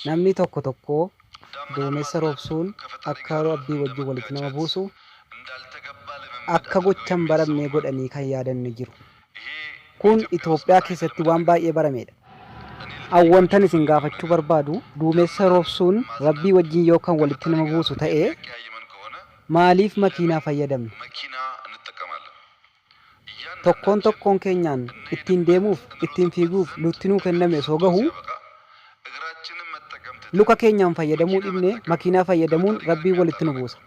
Namni tokko tokko duumessa roobsuun akka Rabbii wajjin walitti nama buusu akka gocha hin baramnee godhanii kan yaadan ni jiru. Kun Itoophiyaa keessatti waan baay'ee barameedha. An wantan isin gaafachuu barbaadu duumessa roobsuun Rabbii wajjin yoo kan walitti nama buusu ta'e maaliif makiinaa fayyadamna? Tokkoon tokkoon keenyaan ittiin deemuuf, ittiin fiiguuf lukti nuu kenname osoo gahuu, luka keenyaan fayyadamuu dhibnee makiinaa fayyadamuun Rabbiin walitti nu buusa.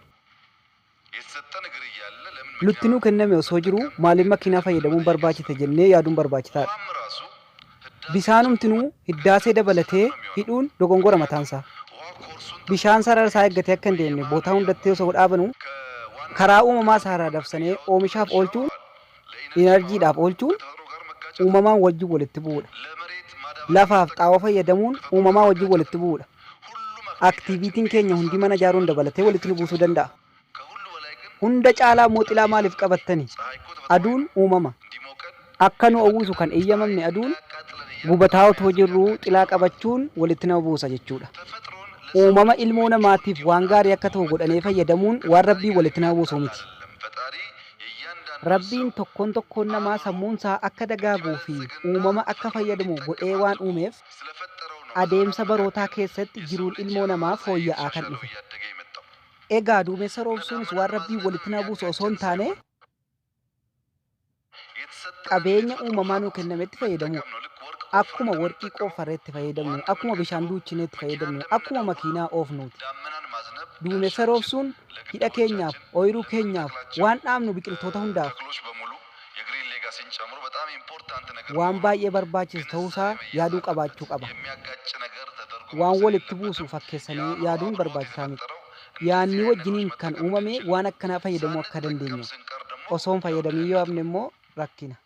Lukti nuu kenname osoo jiruu maaliif makiinaa fayyadamuun barbaachise jennee yaaduun barbaachisaadha. Bisaanumtinuu hiddaasee dabalatee hidhuun dogongora mataansaa. Bishaan sarara isaa eeggatee akka hin deemne bootaa hundatti osoo dhaabanuu karaa uumamaa isaarraa dabsanee oomishaaf oolchuun, inarjiidhaaf oolchuun uumamaan wajjin walitti bu'uudha. Lafaaf xaa'oo fayyadamuun uumamaa wajjin walitti bu'uudha. Aktiiviitiin keenya hundi mana ijaaruun dabalatee walitti nu buusuu danda'a. Hunda caalaa immoo xilaa maaliif qabattani? Aduun uumama. Akka nu owwisu kan eeyyamamne aduun gubataa otoo jirruu xilaa qabachuun walitti nama buusa jechuudha. Uumama ilmoo namaatiif waan gaarii akka ta'u godhanee fayyadamuun waan Rabbiin walitti nama buusu miti. Rabbiin tokkoon tokkoon namaa sammuun isaa akka dagaaguu fi uumama akka fayyadamu godhee waan uumeef adeemsa barootaa keessatti jiruun ilmoo namaa fooyya'aa kan dhufe. Egaa duumessa roobsuunis waan Rabbiin walitti nama buusu osoo hin taane qabeenya uumamaa nuu kennametti fayyadamuudha. Akkuma warqii qooffarree itti fayyadamnu, akkuma bishaan duuchinee itti fayyadamnu, akkuma makiinaa oofnuuti. Duumessa roobsuun hidha keenyaaf, ooyiruu keenyaaf, waan dhaabnu biqiltoota hundaaf waan baay'ee barbaachisu ta'uusaa yaaduu qabaachuu qaba. Waan walitti buusu fakkeessanii yaaduun barbaachisaa miti. Yaadni wajjiniin kan uumame waan akkanaa fayyadamuu akka dandeenyuuf. Osoo hin fayyadamin yoo hafne immoo rakkina.